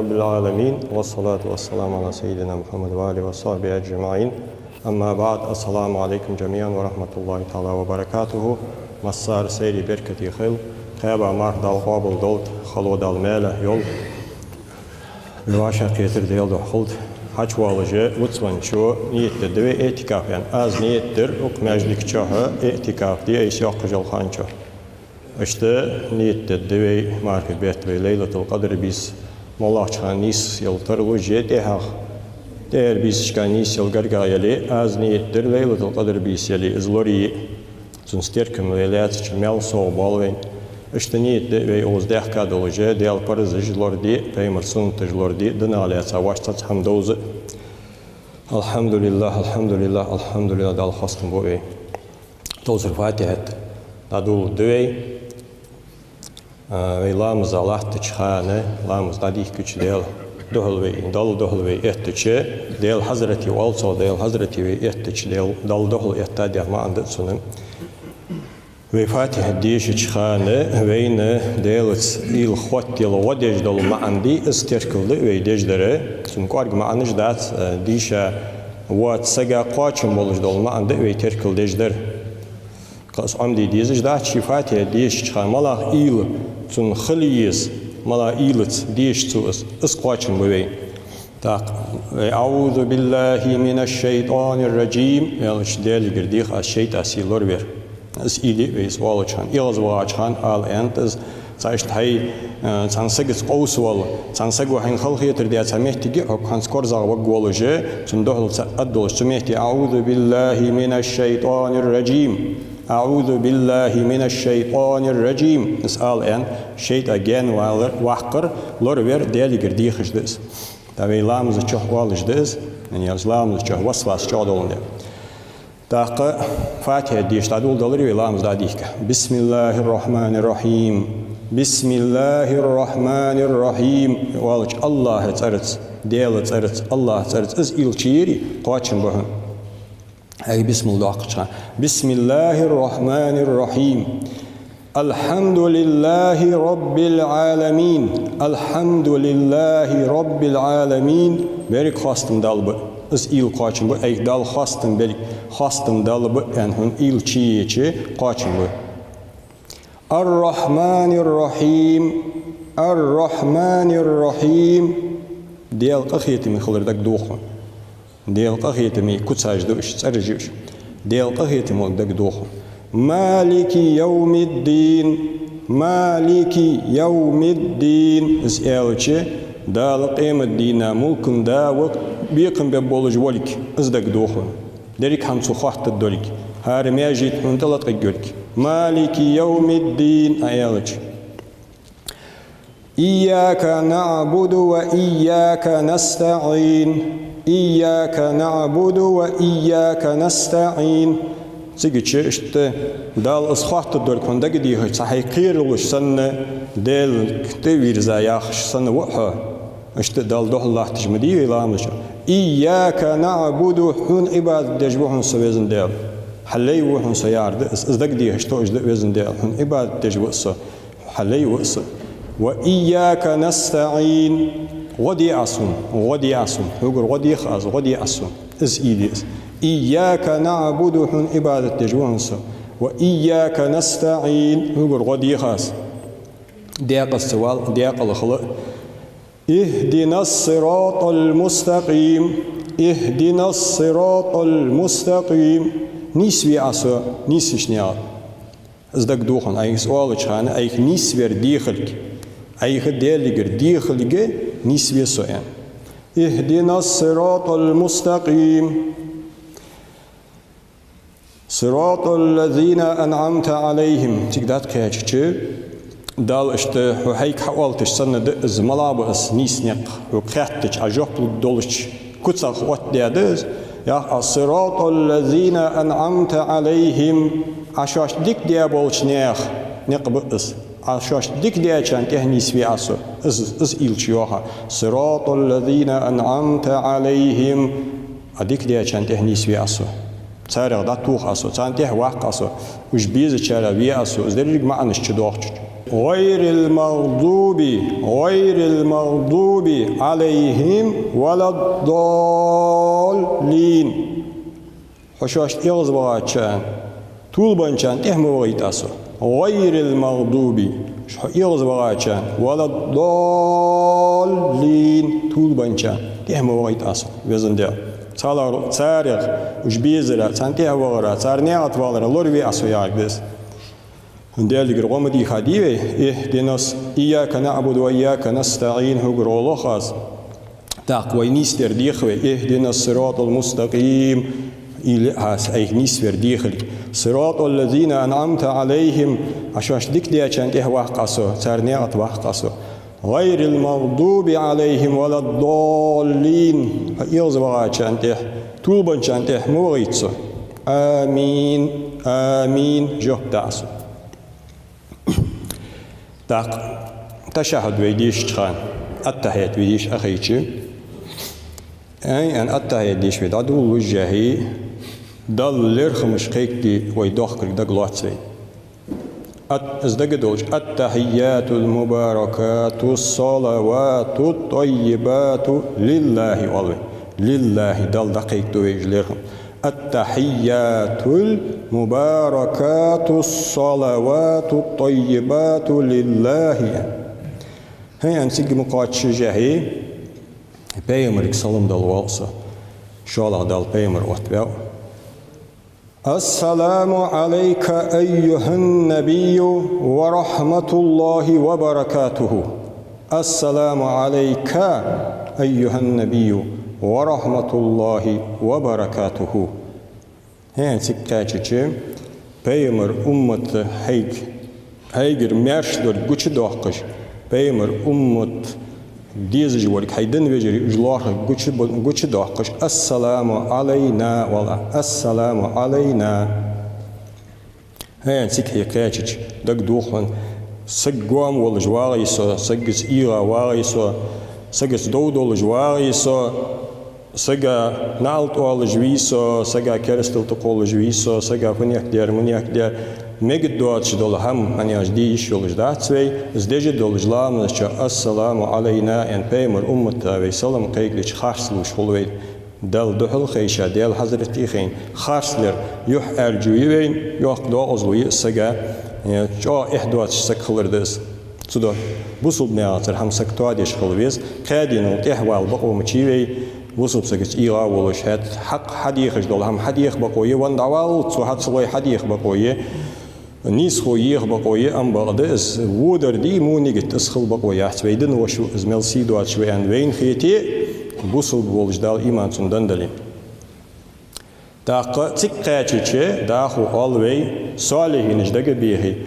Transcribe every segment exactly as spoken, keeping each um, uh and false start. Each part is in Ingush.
رب العالمين، والصلاة والسلام على سيدنا محمد وآله وصحبه أجمعين. أما بعد، السلام عليكم جميعا ورحمة الله تعالى وبركاته. Массане сайре беркате хийла, кхаба марха Дала къоабал долда, хало Дала маьлехь йолда. Вай вӀашагӀкхетар Даьла духьа хилда. Хьачувоалаш вуцвенначо нийят дергда вай иӀтикаф аьнна. Аз нийят дир укх маьждига чухь иӀтикаф де айса йоккхача хана чухь. Иштта нийят дергда вай мархий бетта вай Лайлатул-Къадр бийса. МоллагӀча хана нийсъяла тарлу уж тӀехьагӀа. ТӀехьарча бийсашка нийсъяла гаргагӀа яле, аз нийят дир Лайлатул-Къадр бийса яле, из лорае. Цун теркам вай лаьцача маьл совгӀа боал вайна. Иштта нийят де вай укхаза даьхка долаш, Даьла паразаш лораде, пайхамара суннаташ лораде, динах лаьца вӀаши цхьацца хӀама довза. الحمد لله، الحمد لله، الحمد لله, Далла хоастам бу вай. Товсар Фатихьат дӀадоладергда вай. А, вай ламаза латтача хана, ламаз дӀадийхкача Даьла духьала вай, Далла духьала вай эттача, Даьла хьазрате оал цох, Даьла хьазрате вай эттача, Даьла, Далла духьала этта яха маӀан да цун. Вай Фатихьат дешача хана вайна Даьлаца уйла хоттаяла гӀо деш дола маӀан да из, теркал да вай деш дар. Цун кӀоарга маӀанаш дац, а, дийша воаца сага кхоачам болаш дола маӀан да вай теркал деш дар. Кхы а Ӏомаде дезаш дац, ший Фатихьат дешача хана малагӀа уйла цун хила еза, малагӀа уйлаца деша цо из, из кхоачам ба вайна. ТӀаккха вай: أعوذ بالله من الشيطان الرجيم аьлча, Даьлагара дех аз шайтӀа сий лоравар. Из уйла я вай из оалача хана. ИгӀаза вагӀача хана ала аьннад из. Цхьа иштта хьай, э, цхьан сагаца къовсавала, цхьан саго хьайна халахетар даь цхьа моттиг я, хьога хӀанз корзагӀа варгволаш, цунна духьала цхьа аргдолаш цу метте: أعوذ بالله من الشيطان الرجيم، أعوذ بالله من الشيطان الرجيم. Из ала аьнна, шайтӀа гаьна валар, ваккхар лоравар Даьлагара дехаш да из. ТӀаккха вай ламаза чухь оалаш да из, яъни ламаза чухь васвас чӀоагӀа долаш да. ТӀаккха Фатихьат деша дӀадоладелар вай ламаз дӀадийхка. بسم الله الرحمن الرحيم، بسم الله الرحمن الرحيم оалача, АллахӀа цӀерца, Даьла цӀерца, АллахӀа цӀерца, из уйла чуйоале, кхоачам ба хьона. Ай, бисмилла доаккхача хана: بسم الله الرحمن الرحيم، الحمد لله رب العالمين، الحمد لله رب العالمين. Берригаш хоастам Далла ба. Из уйла кхоачам ба, ай, Далла хоастам, берригаш хоастам Далла ба аьнна хьона уйла чуйоалча, кхоачам ба. الرحمن الرحيم، الرحمن الرحيم. Даьла къахетаме хилар дагадоха хьона. Даьла къахетаме куцаш да уж, цӀераш я уж. Даьла къахетаме хилар дагадоха хьона. مالك يوم الدين، مالك يوم الدين. Из аьлча, Дала къематдийна мулка да ва, бекхам бергболаш волга, из дагадоха хьона. Деррига хӀама цо хоттадергдолга, хӀара маьждиг хьона тӀа латкъаргйолга. مالك يوم الدين аьлча. إياك نعبد وإياك نستعين، إياك نعبد وإياك نستعين. Цигача иштта Далла из хоттадергдолга хьона дагадехача, цхьа хьай кхералуш санна, Даьлага тӀавийрза яхаш санна ва хьо. Иштта Далла духьала латташ ма дий вай ламаз чухь. إياك نعبد, хьона Ӏибадат деш ва хьона со, везан Даьла. Хьа лай ва хьона со яхар да из, из дагадехаш тоъаш да, везан Даьла. Хьона Ӏибадат деш ва со. Хьа лай ва со. وإياك نستعين. ГӀо де Ӏа сона, гӀо де Ӏа сона. Хьогара гӀо дех аз, гӀо де Ӏа сона. Из уйла я из. إياك نعبد, хьона Ӏибадат деш ва хьона со. وإياك نستعين, хьогара гӀо дех аз. Даькъаза ца вала, даькъала хила. اهدنا الصراط المستقيم، اهدنا الصراط المستقيم. Нийсве Ӏа со нийсача наькъа. Из дагадоха хьона, Ӏайха из оалача хана, Ӏайха нийсвер дехалга, Ӏайха Даьлагара дехалга нийсве со аьнна. اهدنا الصراط المستقيم، صراط الذين أنعمت عليهم. Цига дӀакхаьчача, Дала иштта хьо хьайга хьаоалийташ санна да из, малагӀа ба из нийса никъ, хьога хаьттача, Ӏа жоп лургдолча куцах оттадаь да из. Ях Ӏа: صراط الذين أنعمت عليهم, Ӏа шоашта дика даь болча наьха никъ ба из. Ӏа шоашта дика даьчарна тӀа нийсве Ӏа со. Из, из уйла чуйоал хьа. صراط الذين أنعمت عليهم. Ӏа дика даьчарна тӀа нийсве Ӏа со. Царех дӀатоха Ӏа со. Царна тӀа ваккха Ӏа со. Уж безачарех ве Ӏа со. Из деррига маӀанаш чудоагӀача. غير المغضوب، غير المغضوب عليهم ولا الضالين. Хьо шоашта эгӀазвахачарна, тилабенначарна тӀехьа ма вахийта Со. غير المغضوب, хьо эгӀазвахачарна, ولا الضالين, тилабенначарна тӀехьа ма вахийта Со, Веза Даьла. Царех, царех уж безара, царна тӀехьа вахара, цар наькъа тӀа валара лораве Со яхилга да из. Даьлагара гӀо ма дийхадий вай, اهدنا الص-, إياك نعبد وإياك نستعين хьогара гӀо лох Аз. ТӀаккха вай нийсдар дех вай, اهدنا الصراط المستقيم, или Аз Ӏайха нийсвер дехилга. صراط الذين أنعمت عليهم, Ӏа шоашта дика даьчарна тӀехьа ваккха Со, цар наькъа тӀа ваккха Со. غير المغضوب عليهم ولا الضالين, хьо эгӀазвахачарна тӀехьа, тилабенначарна тӀехьа ма вахийта Со. آمين, آمين, жоп да Со. ТӀаккха ташаххьуд вай дешача хана, аттахьият вай деша Ӏохайча, ай, аьнна, аттахьият деша вай дӀадолалушшехь, Далла лерхӀамаш кхайкаде вай дохкарг дагалоац вайна. Ат-, из дагадоалаш, التحيات المباركات الصلوات الطيبات لله оал вай. لله, Далла дӀакхайкаду вай уж лерхӀам. التحيات المباركات الصلوات الطيبات لله. ХӀай, аьнна, цига ма кхоачашшехь, пайхамарга салам дала воал со. ШоллагӀа Дала пайхамар оттаваьв. السلام عليك أيها النبي ورحمة الله وبركاته. السلام عليك أيها النبي ورحمة الله وبركاته. ХӀа, цига кхаьчача, пайхамара уммат хьайга, хьайгара маьрша долга гучадоаккхаш, пайхамара уммат дезаш волга, хьай дин вежарий уж лоархӀарг гуча-, гучадоаккхаш, السلام علينا оал. السلام علينا. ХӀа, цига хье кхаьчача, дагадоагӀа хьона, саг гоама волаш вагӀий со, сагаца эгӀа вагӀий со, сагаца дов долаш вагӀий со, сага наьӀалт оалаш вий со, сага керастал тӀакхоллаш вий со, сага фунех дер, мунех дер, мегаргдоацаш дола хӀама хьанехаш де йиш йолаш дац вай, из деш долаш ламаза чу السلام علينا аьнна, пайхамара уммата вай салам кхайкадича харцлуш хул вай. Далла духьал хайша, Даьла хьазрате хайна, харцлер юхь аьржу я вайна, йоккха доакъазло я из сага, э, чӀоагӀа эхь доацаш саг хилар да из. Цудухьа бусалба наьха цар хӀама саг тоадеш хила веза, кхаь денал тӀехвала бокъо ма ца я вай, бусалба сагаца эгӀа волаш, хӀаьта хьакъ хьадехаш дола хӀама хьадеха бокъо я, венна дӀаваллалца цо хьа ца лой хьадеха бокъо я, нийсхо еха бокъо я, амма бакъда из водар дий, во нигат, из хила бокъо яц вай, дин воша ва из, мел сий доацаш ва аьнна вайна хете, бусалба волаш Дала иман цунна денна дале. ТӀаккха цига кхаьчача, дӀахо оал вай, солихӀинаш дагабехе,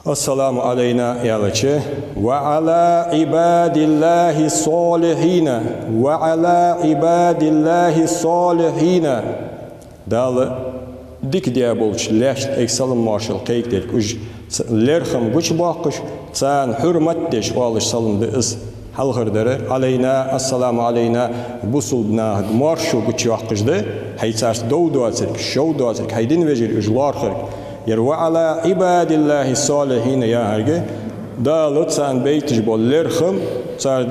السلام علينا аьлча, وعلى عباد الله الصالحين، وعلى عباد الله الصالحين. Дала дика даь болча лаьшта Ӏайха салам-моаршал кхайкаделга уж ц-, лерхӀам гучабоаккхаш, царна хьурмат деш оалаш салам да из. Хьалхардар علينا, السلام علينا, бусалба нахага моаршо гучайоаккхаш да, хьай царца дов доацарг, шов доацарг, хьай дин вежарий уж лоархӀарг. Ер وعلى عباد الله الصالحين яхилга, Дала царна байташ бола лерхӀам, цар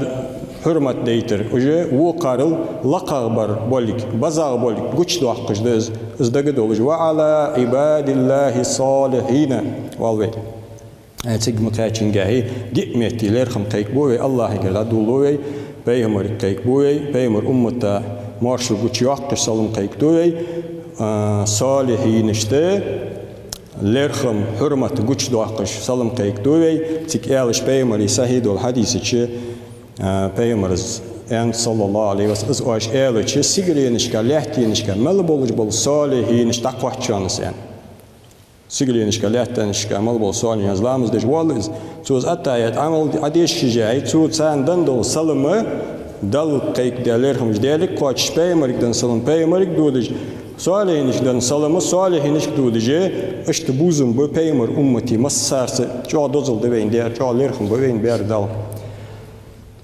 хьурмат дайтар, уж вокхарел лакхагӀа бар болга, базагӀа болга гучадоаккхаш да из, из дагадоалаш, وعلى عباد الله الصالحين оал вай. Э, цига ма кхаьчингехьа, диъ метте лерхӀам кхайкабу вай, АллахӀагара дӀадолалу вай, пайхамарга кхайкабу вай, пайхамара уммата моаршо гучайоаккхаш салам кхайкаду вай, а, солихӀинашта лерхӀам, хьурмат гучадоаккхаш салам кхайкаду вай, цига аьлча пайхамара сахьихь дола хьадиса чу, а, пайхамара аьннад, صلى الله عليه وسلم, из оаш аьлча, сигаленашка, лаьттанашка мел болаш бола солихӀинаш дӀакхоач шоана, аьнна. Сигаленашка, лаьттанашка мел бола солихӀинаш, ламаз деш воалл из. Цо из аттахьият Ӏамал Ӏодешаш хилча, цо царна денна дола салам, Далла кхайкадаь лерхӀамаш Даьлага кхоачаш, пайхамарга денна салам пайхамарга додаш, солихӀинашка денна салам солихӀинашка додаш, иштта бувзам ба пайхамара уммата массарца, чӀоагӀа дозал да вайна даьр, чӀоагӀа лерхӀам ба вайна баьр Дала.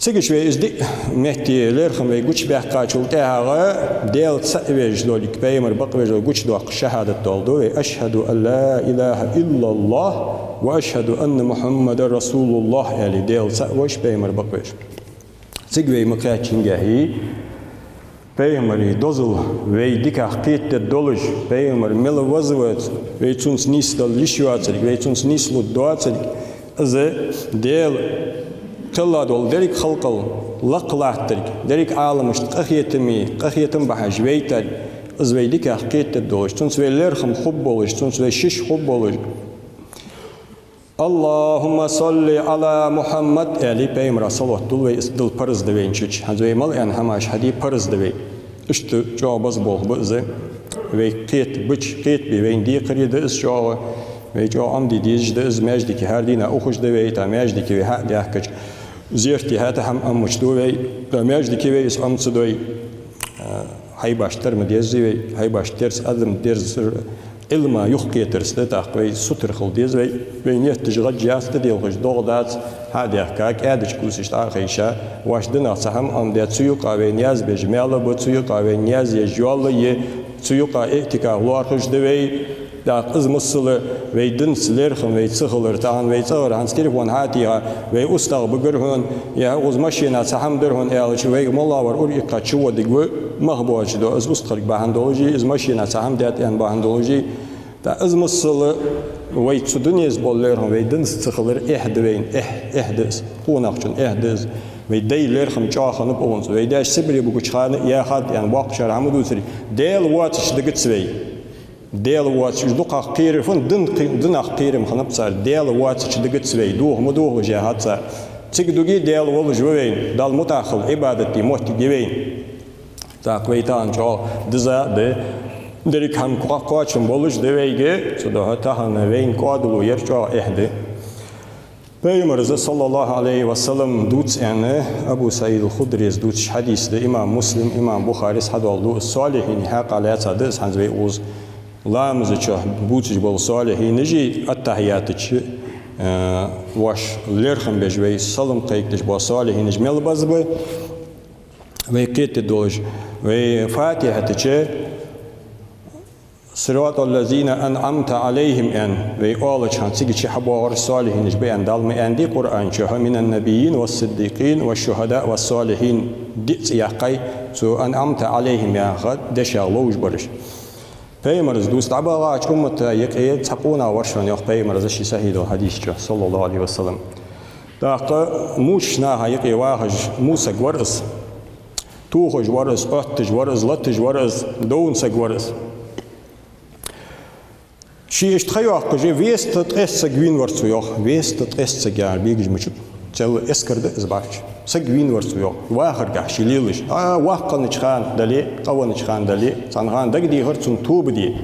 Цига уж вай из диъ метте лерхӀам вай гучабаьккхачул тӀехьагӀа Даьла цаӀ веш долга, Пайхамар бакъвеш долга гучадоаккхаш шахӀадат доаладу вай: «أشهد أن لا إله إلا الله وأشهد أن محمدا رسول الله», — аьле, Даьла цаӀ веш, Пайхамар бакъвеш. Цига вай ма кхаьчча, хӀинца а Пайхамара дозал вай дикагӀа кхетадергдолаш, Пайхамар мел ваза ва, вай цунца нийсдала йиш йоацилга, вай цунца нийслургдоацилга, из Даьла кхелла дола деррига халкъал лакха латтилга, деррига Ӏаламашта къахетаме, къахетам бахьаш вайтилга, из вай дикагӀа кхетадергдолаш, цунца вай лерхӀам хургболаш, цунца вай шиш хургболаш. «اللهم صل على محمد», — аьле, Пайхамара салот дул вай, из дала парз да вайна чу. ХӀанз вай мел аьнна хӀамаш хьаде парз да вай. Иштта чӀоагӀа база болх ба из. Вай кхетабича, кхетабе вайна декхарийла да из чӀоагӀа. Вай чӀоагӀа Ӏомаде дезаш да из, маьждиге хӀара дийнахьа ухаш да вай, тӀаккха маьждиге вай хьа а даьхкача, зерате хӀаьта хӀама Ӏоммача ду вай, тӀаккха маьждиге вай из Ӏома ца дой, хьайбашта тара ма деззий вай, хьайбашта терса, адам дерзар Ӏилма юхакхетарца да, тӀаккха вай сутара хила деза вай, вай нияташ гӀадж яц, тӀадилхаш догӀа дац, хьа а даьхка, кӀаьдача кусаш тӀа а хайша, вай динах цхьа хӀама Ӏомадаь, цу юкъа вайна язбеш маьл а ба, цу юкъа вайна язъеш йоал а я, цу юкъа иӀтикаф лоархӀаш да вай, тӀаккха из масала вай динца лерхӀам вай ца хилар, тахан вай цӀагӀара хӀанз телефон хьатӀатеха, вай устагӀа бугар хьона, е укхаза машина цхьа хӀама дар хьона аьлча, вайга моллагӀвар ура иккхача чуводаш ва, мах боацаш да, из устагӀарга бахьан долаш, из машина цхьа хӀама даьд аьнна бахьан долаш. ТӀаккха из масала вай цу дунен тӀа бола лерхӀам вай динца ца хилар эхь да вайна, эхь, эхь да из, къонахчун эхь да из. Вай дай лерхӀам чӀоагӀа хиннаб укхунца. Вай даьша Сибре бугача хана яхад аьнна боккха шера хӀама дувцар, Даьла воацача дагац вай. Даьла воацача, уж дукхагӀа кхерар фу, дин кхи-, динах кхерам хиннаб цар, Даьла воацача дагац вай, доха ма дохалаш яхад цар. Цига дуги Даьла волаш ва вайна, Далла мутӀахьа хила, Ӏибадат де моттиг я вайна. ТӀаккха вай тахан чӀоагӀа диза а да, деррига хӀама кхо-, кхоачам болаш да вайга, цудухьа тахан вайна кӀоадало яр чӀоагӀа эхь да. Пайхамара, صلى الله عليه وسلم, дувц аьнна, Абу СаӀид ал-Худрийс дувцаш хьадис да, имам Муслим, имам Бухарис хьадоаладу, солихӀинех хьакъ лаьца да из, хӀанз вай укхаза ламаза чу бувцаш бола солихӀинаш, аттахьиятача, э, вай лерхӀам беш, вай салам кхайкадеш бола солихӀинаш мел база ба, вай кхетадергдолаш, вай Фатихьата чу «صراط الذين أنعمت عليهم» аьнна, вай оалача хана цига чу хьабоагӀараш солихӀинаш ба аьнна, Дала ма аьннадий Къуръан чу: «من النبيين والصديقين والشهداء والصالحين», диъ цӀи яьккхай, цу «أنعمت عليهم» яха дешах ловш бараш. Пайхамара из дувц: «ДӀабагӀача уммата юкъе цхьа къонах вар шоана», — йоах Пайхамара ший сахьихь долча хьадиса чу, صلى الله عليه وسلم. ТӀаккха мучаш наха юкъе вахаш мо саг вар из. Тохаш вар из, отташ вар из, латаш вар из, довна саг вар из. Ше иштта ха йоаккхаш, веста ткъеста саг вийна вар цо, йоах. Веста ткъеста саг яхар бегаш ма дац. Цхьа эскар да из бахьча. Саг вийна вар цо, йоах. Вахаргахьа ше лелаш. А, воккха хиннача хана дале, къавеннача хана дале, цхьан хана дагадехар цунна тоба де.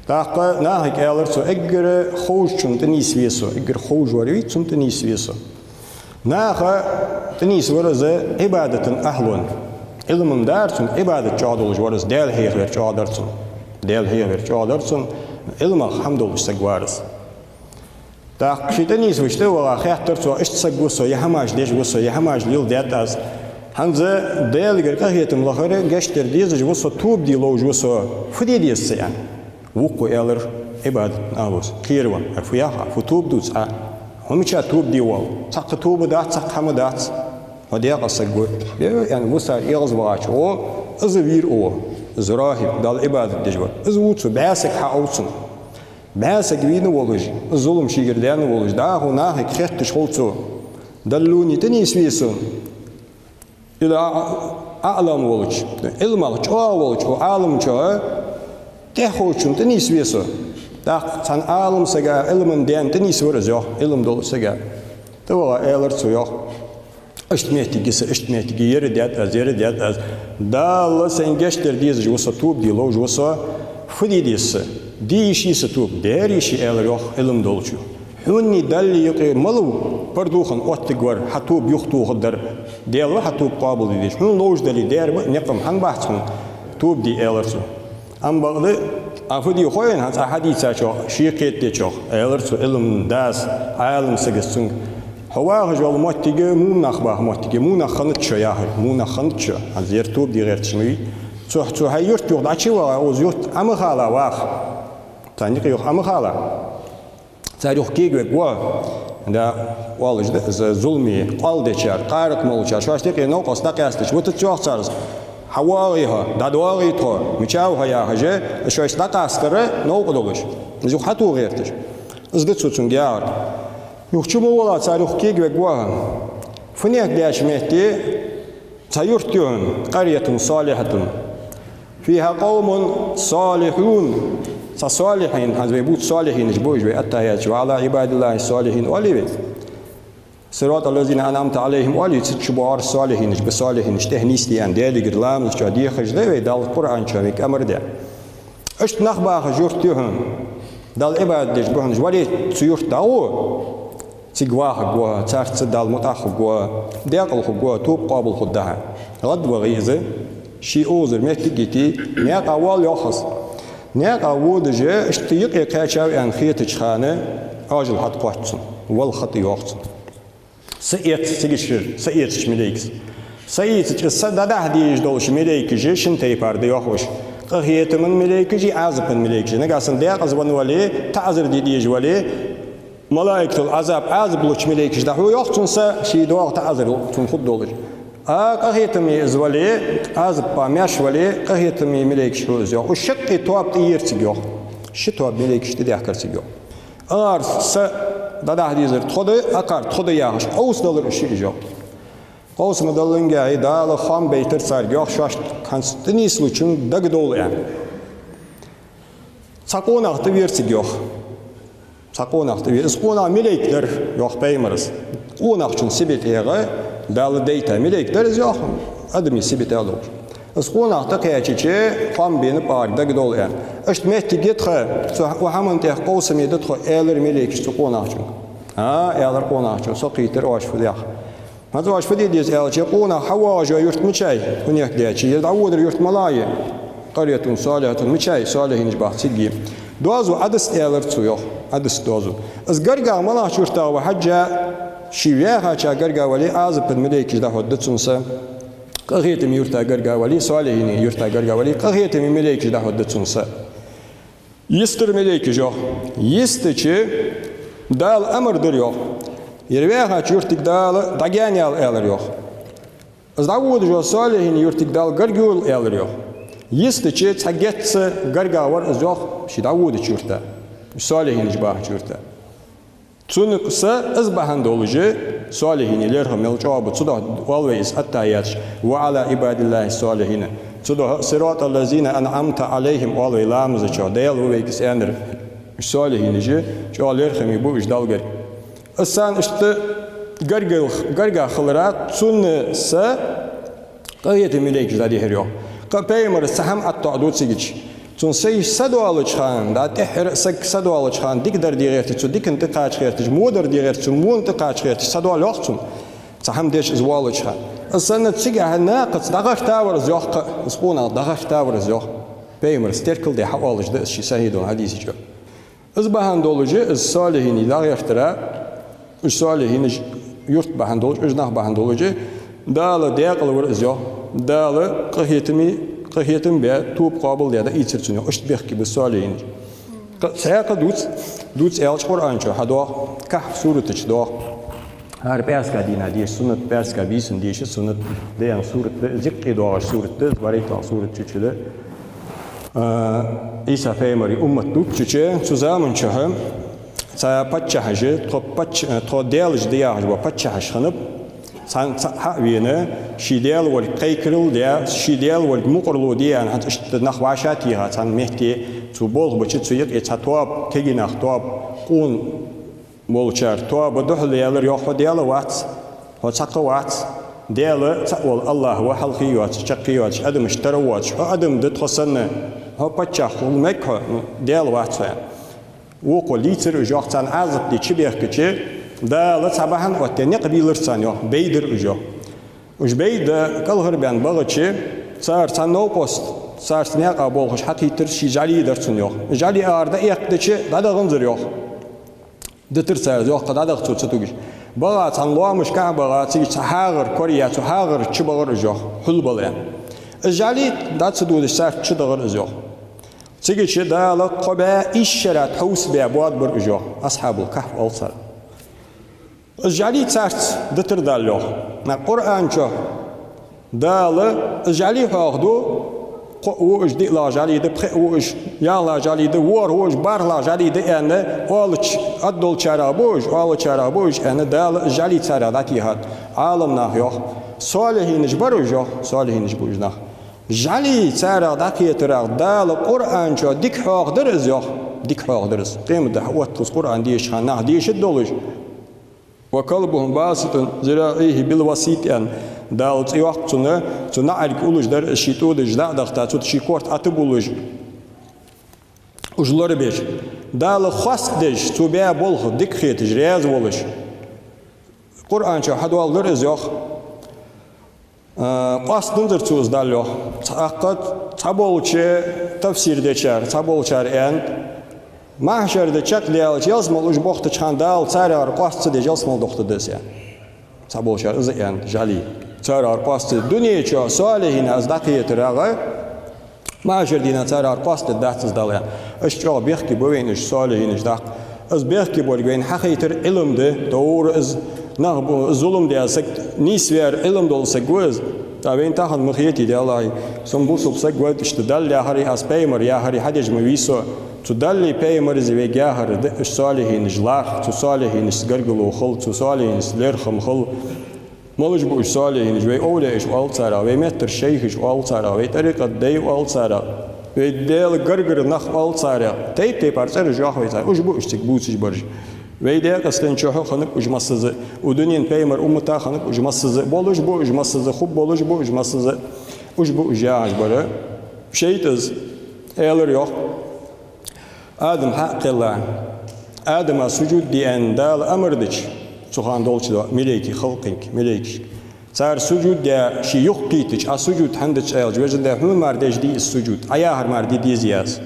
ТӀаккха нахага аьлар цо: «Эггара ховшачунна тӀанийсве со, эггара ховш вар вий, цунна тӀанийсве со». Наха тӀанийсвар из Ӏибадата ахьлунна. Ӏилма дар цун, Ӏибадат чӀоагӀа долаш вар из, Даьла хьехавар чӀоагӀа дар цун. Даьла хьехавар чӀоагӀа дар цун, Ӏилмах хӀама долаш саг вар из. ТӀаккха ше тӀанийсвича тӀаваха хаьттар цо: «Иштта саг ва со, е хӀамаш деш ва со, е хӀамаш леладаьд аз. ХӀанз Даьлагара къахетам лахар, гешт дар дезаш ва со, тоба де ловш ва со. Фу де деза са?» — аьнна. Вокхо аьлар: «Ӏибадата агӀо ва со». Кхеравенна: «Ай, фу йоах Ӏа, фу тоба дувц Ӏа? Хьо мича тоба де воал? Цхьаккха тоба дац, цхьаккха хӀама дац. Хьо декъа саг ва». «Е, — аьнна, — ва со». Эггара вагӀача, о, из вийра, о, из рохӀиб, Далла Ӏибадат деш вар. Из вувц, бӀаь саг хьаовцун. БӀаь саг вийна волаш, из зулам шийгара даьнна волаш, дӀахо нахага хетташ хул цо: «دلوني, тӀанийсве сона, على أعلم волча, Ӏилмах чӀоагӀа волча Ӏаламчох, тӀехьаховшачунна тӀанийсве со». ТӀаккха цхьан Ӏалам сага, Ӏилма даьна тӀанийсвар из, йоах, Ӏилма долча сага. ТӀаваха аьлар цо, йоах: «Иштта моттиг я са, иштта моттиг я, ер даьд аз, ер даьд аз. Далла сайна гешт дар дезаш ва со, тоба де ловш ва со. Фу де деза са? Де йиш йий са тоба?» «Дер йиш я, — аьлар, йоах, — Ӏилма долчо. Хьонеи Даллеи юкъе малав пардухана оттаргвар, хьа тоба юхатохаргдар? Даьла ва хьа тоба къоабалдеш. Хьона ловш дале, дер ба, никъ ма, хӀана бац хьона тоба де», — аьлар цо. Амма бакъда, Ӏа фу де хой хьона, хӀанз Ӏа хьадийцачох, ше кхетадечох, аьлар цо Ӏилма дас, Ӏалам сагас цунга. Хьо вахаш вола моттиг, мунах баха моттиг, мунах ханат шо яхар, мунах ханат шо, хӀанз ер тоба де гӀерташ ма вий. Цу, цу хьай юрта юха дӀачу ваха, укхаза юрта Ӏа ма хала ваха. Царна юкъе юха Ӏа ма хала. Цар юха кегавергва, да, оалаш да, из зуламе къоал дечар, къаракъ молчар, шоашта юкъе новкъост дӀакъаьстача, вутац йоах цар из. ХьавоагӀий хьо, дӀадоагӀий тхо, мича ва хьо яхаш, шоашта дӀакъастар новкъа долаш. Из юха хьатоха гӀерташ. Из да цо цунга яхар. Юха чу ма вола цар, юха кегавергва хьо. Фунех деча метте цхьа юрт я хьона, قرية صالحة فيها قوم صالحون. Цхьа солихьин, хӀанз вай бувц солихьинаш ба уж, вай аттахьияташ, وعلى عباد الله الصالحين оалий вай. صراط الذين أنعمت عليهم оалий, цу чу боагӀар солихьинаш ба, солихьинаш тӀехьа нийсде аьнна, Даьлагара ламаза чу дехаш да вай, Дала Къуръан чу вайга амар даь. Иштта нах бахаш юрт я хьона, Далла Ӏибадат деш ба хьона уж, вале цу юрта дӀагӀо, цига вахаргва хьо, царца Далла мутӀахьа хургва хьо, даькъала хургва хьо, тоба къоабал хургда хьа. ГӀадвахе из, ший озар меттиг йите, наькъа воал йоах из. Наькъа водаш, иштта юкъе кхаьчав аьнна хетача хана, Ӏоажал хьатӀакхоач цун, вала хатӀа йоах цунна. Са эц, цига шир, са эцача малейкас. Са эцача, са дӀадахьа дезаш долча малейкаша шин тайпара да йоах уж. Къахетама малейкаши Ӏазапа малейкаши. Нагахьа санна даькъаза венна вале, таӀазар де дезаш вале, малаикатул Ӏазаб, Ӏазап луча малейкаша дӀахьу йоах цунна са, ше доагӀа таӀазар цунна хургдолаш. А къахетаме из вале, Ӏазапа маьрша вале, къахетаме малейкаша хьу из йоах. Уж шаккхе тоаба тӀаерцаргья йоах. Ши тоаба малейкаш тӀадехкарцаргья йоах. Акхар са дӀадахьа дезар тхо да, акхар тхо да яхаш, къовсадалар уж шиъ уж йоах. Къовсам даллинге, Дала хоам байтар царга йоах, шоашта хӀанз тӀанийслучун дагадовла аьнна. Цхьа къонах тӀаверцаргья йоах. Цхьа къонах тӀаве-, из къонах малейк дар йоах пайхамара. Къонахчун сибат эгӀа Дала дайта малейк дар из йоах, адамий сибат эгӀа долаш. Из къонах тӀакхаьчача, хоам бенаб акхарга дагадовла аьнна. Иштта моттиг я тха, цу хӀаман тӀех къовсаме да тхо, аьлар малейкаша цу къонахчунга. А, аьлар къонахчо, со кхийтар оаш фу деш. ХӀанз оаш фу де деза аьлча, къонах хьавоагӀаш йола юрт мичай, фунех деча, ер дӀаводар юрт малагӀа я? قرية صالحة, мичай, солихьинаш баха цига. Доазув Ӏодиста аьлар цо йоах, Ӏодиста доазув. Из гаргагӀа малагӀча юртагӀа ва хьажжа, ше ваьхача гаргагӀа вале, Ӏазапа малейкаша дӀахьоргда цунна са. Къахетама юрта гаргагӀа вале, солихьина юрта гаргагӀа вале, къахетама малейкаша дӀахьоргда цунна са. Йистар малейкаш йоах. Йистача Дала амар дир йоах. Ер ваьхача юртага Дала дӀагаьна яла аьлар йоах. Из дӀаводаш йола солихьина юртага Дала гарга йолла аьлар йоах. Йистача цхьа геттара гаргагӀа вар из йоах, ше дӀаводача юрта, солихьинаш бахача юрта. Цунна са из бахьан долаш, солихьинех лерхӀам мел чӀоагӀа ба, цудухьа оал вай из аттахьияташ, وعلى عباد الله الصالحين. Цудухьа صراط الذين أنعمت عليهم оал вай ламаза чу, Даьла ва вайга из аьннар. Уж солихьинаш чӀоагӀа лерхӀаме ба уж Далла гарга. Из царна иштта гаргагӀа, гаргагӀа хиларах, цунна са къахетама малейкаш дӀадихьар йоах. Кхы а пайхамара цхьа хӀама аттоӀаду цигача. Цун са йиш са доалача хана, да, тӀеххьара саг са доалача хана, дика дар де гӀертача, цу дикан тӀакхача гӀертача, во дар де гӀертача, цу вон тӀакхача гӀертача, са доал йоах цунна. Цхьа хӀама деш из воалача хана. Из санна цигахьа накхаца дӀагӀертавар из йоах кхы, из къонах дӀагӀертавар из йоах. Пайхамара теркал де хьаоалаш да из ший сахьихь долча хьадиса чу. Из бахьан долаш, из солихьинех дӀагӀертара, уж солихьинаш юрт бахьан долаш, уж нах бахьан долаш, Дала даькъала вир из йоах, Дала къахетаме, къахетам бе, тоба къоабал де дӀаийцар цунна йоах, иштта бехке ба солихьинаш. Кхы цхьаькха дувц, дувц аьлча Къуръан чу хьадоагӀа, Кахф сурата чу доагӀа. ХӀара пӀаьраска дийнахьа деша суннат, пӀаьраска бийсан деша суннат да аьнна сурат да, зиккъе доагӀаш сурат да, барайтал сурат чу да. А, Ӏийса пайхамара уммат дувцача, цу заман чухь цхьа паччахьаш, тхо пачча-, тхо даьлаш да яхаш бола паччахьаш хиннаб, цхьан цхьа хьа а вена, ший Даьла волга кхайкарал де, ший Даьла волга мукъарло де аьнна, хӀанз иштта нах вӀашагӀтеха цхьан метте, цу болх беча, цу юкъе цхьа тоаба, кегий нах тоаба, къона болчар тоаба духьалъяьлар йоах: хьо Даьла вац, хьо цхьаккха вац, Даьла цаӀ вола АллахӀ ва, хьалхе йоацаш, чаккхе йоацаш, адамашта тара воацаш, хьо адам да тхо санна, хьо паччахь хила мег хьо, ну, Даьла вац хьо аьнна. Вокхо лийцар уж йоах, царна Ӏазап де чубехкача, Дала цхьа бахьан оттадаь никъ бийлар царна йоах, байдар уж йоах. Уж байда кӀалхарбаьнна багӀача, цар цхьа новкъост, царца наькъа болхаш хьакхийтар, ший жӀали дар цунна йоах. ЖӀали ара дӀаэккхадича, дӀадаханзар йоах. Дитар цар из йоах, кхы дӀадаха цо ца тугаш. БагӀа цхьан лоамашка багӀа, цига цхьа хьагӀар кораяь, цу хьагӀара чу багӀар из, йоах, хьулбала аьнна. Из жӀали дӀа ца додаш царца чу дагӀар из, йоах. Цига чу Дала кхо бӀаь ийс шера тхьовса баь боадабар уж, йоах, Асхьабул-Кахф оал цар. Из жӀали царца дитар Дала, йоах. На Къуръан чу Дала из жӀали хьоахаду, кхоъ ва уж, диълагӀа жӀали да, пхиъ ва уж, ялхлагӀа жӀали да, ворхӀ ва уж, бархӀлагӀа жӀали да аьнна, оалача, аддолчарех ба уж, оалачарех ба уж аьнна, Дала из жӀали царех дӀатехад. Ӏаламнаха йоах, солихӀинаш бар уж, йоах, солихӀинаш ба уж нах. ЖӀали царех дӀакхетарех Дала Къуръан чу дика хьоахадаьр из, йоах, дика хьоахадаьр из. Къематдийнахьа отталца Къуръан дешача хана нах дешаргдолаш. «وكلبهم باسط ذراعيه بالوصيد», аьнна, Дала цӀи йоаккх цунна, цу наӀарга уллаш дар из, ший тӀодажаш дӀа а дахийта, цу тӀа ший корта Ӏотабуллаш, уж лорабеш. Дала хоастадеш, цо баь болх дика хеташ, раьза волаш. Къуръан чу хьадоаладаьр из, йоах. А, къоастадензар цо из, Дала йоах. Цхьа аккха, цхьаболча тафсир дечар, цхьаболчар аьннад, махьшар ди чакхдаьлча, ялсмала уж бохийтача хана Дала царех къоаста ца деш ялсмала дохийта деза аьнна. Цхьаболчар из аьннад, жӀали. Царех къоаста ца деш. Дунен чу солихӀинаш дӀакхетарагӀа, махьшар дийнахьа царех къоастадергдац из Дала аьнна. Иштта чӀоагӀа бехке ба вайна уж солихӀинаш даккха. Из бехке болга вайна хьахайтар Ӏилма да, товра из, нах бу-, зулам даь саг, нийсваьр, Ӏилма дола саг ва из. ТӀаккха вайна тахан ма хетий, Даьллахьа, со бусалба саг ва, иштта Далла яхари, аз пайхамара яхари хьадеш ма вий со. Цу Даллеи пайхамареи вайга яхар да, уж солихӀинаш лархӀа, цу солихӀинашца гаргало хила, цу солихӀинашца лерхӀам хила. Малаш ба уж солихӀинаш? Вай овлияаш оал царех, вай меттара шайхаш оал царех, вай тӀарикъата дай оал царех, вай Даьла гаргара нах оал царех, тайп-тайпара цӀераш йоах вай царех. Уж ба уж цига бувцаш бараш. Вай Даькъастен чухь хиннаб уж массаза, укх дунен пайхамара уммата хиннаб уж массаза, болаш ба уж массаза, хургболаш ба уж массаза. Уж ба уж яхаш бар. ШайтӀас аьлар, йоах. Адам хьакхелла, Адама сужуд де аьнна Дала амар дича, цу хана долча до-, малайкий халкъинга, малайкашка. Цар сужуд даь, ший юхакхийттача, Ӏа сужуд хӀана дича аьлча, вежарий, хьона мара деш дий из сужуд, Ӏа яхар мара де дезий аз,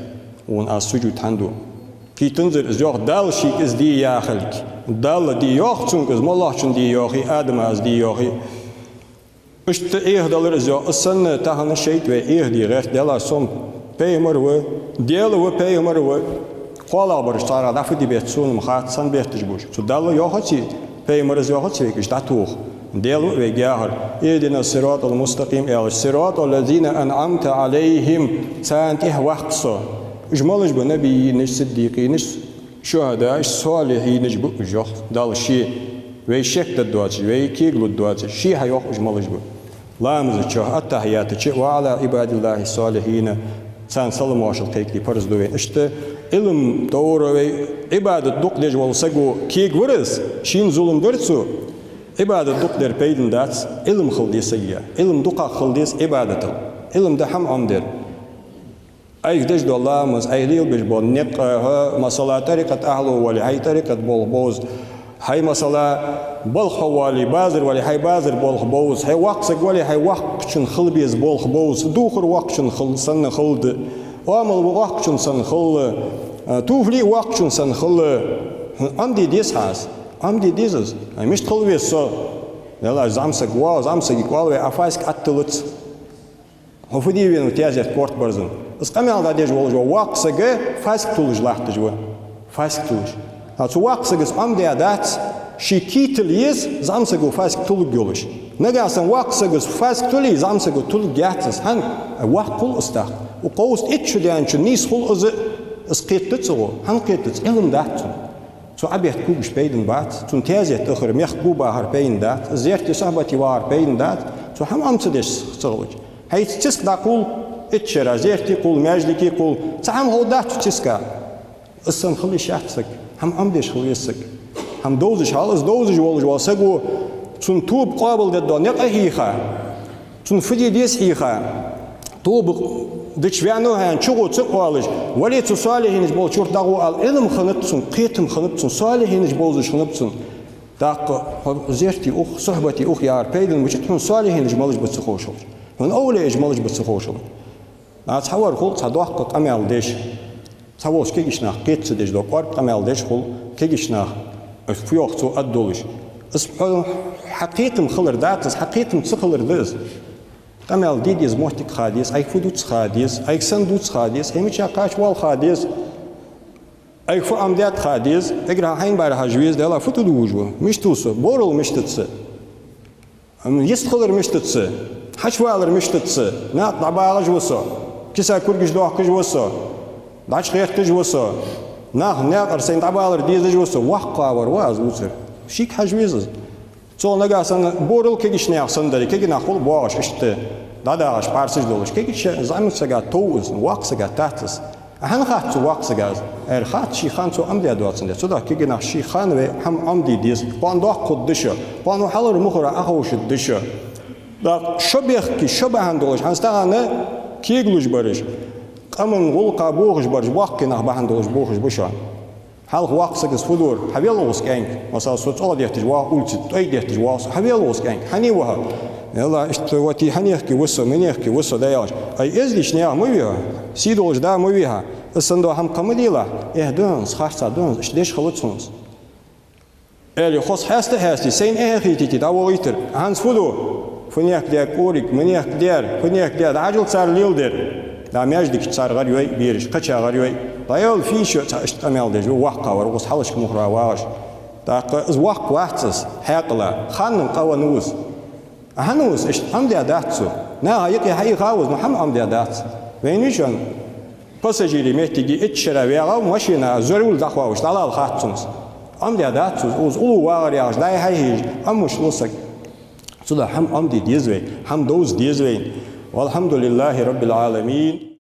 хьона аз сужуд хӀана ду? Кхийттанзар из, йоах, Далла шийга из де яхилга. Далла де йоах цунга из, моллагӀчунна де йоахий, Адама из де йоахий. Иштта Ӏехадалар из, йоах. Из санна тахан шайтӀа вай Ӏехаде гӀерт, Даьллахьа, со-м пайхамар ва, Даьла ва, пайхамар ва. КхоалагӀбараш царех дӀа фу де беза сона-м хац, цхьана бетташ ба уж. Цу Далла йоахаций, пайхамара йоахаций вайга уж дӀатоха? Даьла ва вайга яхар. «اهدنا الصراط المستقيم», аьлча, «صراط الذين أنعمت عليهم», царна тӀехьа ваккха со. Уж малаш ба? Набийинаш, сиддикъинаш, шухӀадааш, солихӀинаш ба уж, йоах Далла ше. Вай шек дергдоацаш, вай кегалургдоацаш, ше хьайоах уж малаш ба. Ламаза чу, аттахьиятача: «وعلى عباد الله الصالحين», царна салам-моаршал кхайкаде парз да вайна. Иштта Ӏилма товра вай, Ӏибадат дукха деш вола саго кегавар из, шийна зулам дар цо. Ӏибадат дукха дар пайдана дац, Ӏилма хила деза сага. Ӏилма дукхагӀа хила деза Ӏибадатал. Ӏилма да хӀама Ӏомадар. Айхьа деш дола ламаз, айхьа лелабеш бола никъ, хьо, масала, тӀарикъата ахьлу вале, хьай тӀарикъат болх бовза. Хьай, масала, балха хьо вале, базар вале, хьай базар болх бовза. Хьай воккха саг вале, хьай воккхачун хила беза болх бовза. Духар воккхачун хила санна хила да. Оамал воккхачун санна хила, а, туфли воккхачун санна хила. Ӏомаде деза хьа из. Ӏомаде деза из. Мишта хила веза со? Валлахьи, зӀамсаг ва, зӀамсага кӀал вай, Ӏа фасик Ӏатталац. Хьо фу де вена ва, таьзет корта барзан? Из къамаьл дӀадеш волаш ва, воккха саг фасик туллаш латташ ва. Фасик туллаш. А цу воккха саго из Ӏомадаь дац, ший кийтал еза зӀамсаго фасик тулларгйолаш. Нагахьа санна воккха саго из фасик туллий, зӀамсаго тулларгьяц из. ХӀана? Воккха хул из тӀаккха. Укх къовсам итт шу даьнначун нийса хул из, из кхетадац цо. ХӀана кхетадац? Ӏилма дац цун. Цо Ӏобетта когаш пайдана бац, цун таьзет ахар, мехка бахар пайдана дац, зерте, сухьбате вахар пайдана дац, цо хӀама Ӏомаца деш ца хилча. Хьайца циска дӀакхувл, итт шера зерте кхувл, маьждиге кхувл, цхьа хӀама ховргдац цу циска. Из санна хила йиш яц саг, хӀама Ӏомадеш хила веза саг. ХӀама довзаш хьал, из довзаш волаш вола саго, цун тоба къоабалдергдола никъ хьийха. Цунна фу де деза хьийха, тоба дича ваьннав хьо аьнна, чугӀо ца оалаш, вале цу солихӀинаш болча юрта дӀагӀо ала Ӏилма хиннад цунна, кхетам хиннаб цунна, солихӀинаш бовзаш хиннаб цунна. ТӀаккха хьо зерте ух, сухьбате ух яхар пайдана бац, хьона солихӀинаш малаш ба ца ховш хилча, хьона овлияаш малаш ба ца ховш хилча. Нагахьа цхьавар хул цхьа доккха къамаьл деш. Цхьаволча кегийча наха кхета ца деш дола кӀоарга къамаьл деш хул кегийча наха, фу йоах цо аргдолаш. Из хьо-, хьа кхетам хилар дац из, хьа кхетам ца хилар да из. Къамаьл де деза моттиг ха деза, Ӏайха фу дувц ха деза, Ӏайха сенна дувц ха деза, хьо мича кхача воал ха деза. Ӏайха фу Ӏомадаьд ха деза, эггара хьайна бӀарахьежа веза, Даьла, фу тӀадувш ва, мишта ва со, борал мишта да са, м, йистхилар мишта да са, хьачувалар мишта да са, накха дӀабагӀаш ва со, киса кургаш доахкаш ва со, дӀачугӀерташ ва со, нах наькъара сайна дӀабалар дезаш ва со, воккхагӀвар ва аз вувцар. Шийга хьажа веза из. Цо нагахь санна борал кегийча наьха санна дале, кегий нах хул боагӀаш, иштта дӀадагӀаш, пӀарсаш долаш. Кегийча зӀамига сага тов из, воккха сага тац из. Ӏа хӀана хац цу воккха сага из? Ӏа хац, ший хана цо Ӏомадаь доацандаь. Цудухьа кегий нах ший хана вай хӀама Ӏомаде деза. Кхоана доккха хургда шо, кхоана хьалхара мухӀара Ӏоховшаргда шо. ТӀаккха шо бехке, шо бахьан долаш, хӀанз тахан кегалуш бараш, къаман гӀулакха бохаш бараш, боккхий нах бахьан долаш бохаш ба шоана. Хьалха воккха саго фу дора, хьавел укхаза кӀаьнк, масала, со цӀогӀа детташ воагӀа улице, тӀой детташ воагӀа со, хьавел укхаза кӀаьнк, хьанна ва хьо? Валлахь, иштта вати, хьанехке ва со, минехке ва со, да яхаш. Ай, эздийча наьха ма вий хьо, сий долаш да ма вий хьо, из санна дола хӀама кхы ма делахь. Эхь, да хӀанз, харцахьа да хӀанз, иштта деш хилац хӀанз. Аьле, хоза хьаста а хьаьстий, сайна эхь а хийтийта дӀавохийтар. ХӀанз фу ду? Фунехк даьр кӀориг, минехк даьр, фунехк даьр, дӀахьажал цар леладер. ДӀа маьждиге цар гӀар йой, бераш кхыча гӀар йой. ДӀаяла фийша цхьа иштта къамаьл деш ва, воккхагӀвар, укхаза хьалхашка мухӀара вагӀаш. ТӀаккха из воккха вац из, хьаькъала, ханнан къа венна ва из. Ӏа хӀана ва из, иштта Ӏомадаь дац цо. Наха юкъе хьаийха ва из, но хӀама Ӏомадаь дац. Вайна вичан пассажирий моттиге итт шера ваьгӀав машина, за руль дӀахоаваш, дӀалала хац цунца. Ӏомадаь дац цо из, укхаза уллув вагӀар яхаш, дӀа-хьа хьежаш, Ӏомаш лу саг. Цудухьа хӀама Ӏомаде деза вай, хӀама довза деза вайна. والحمد لله رب العالمين.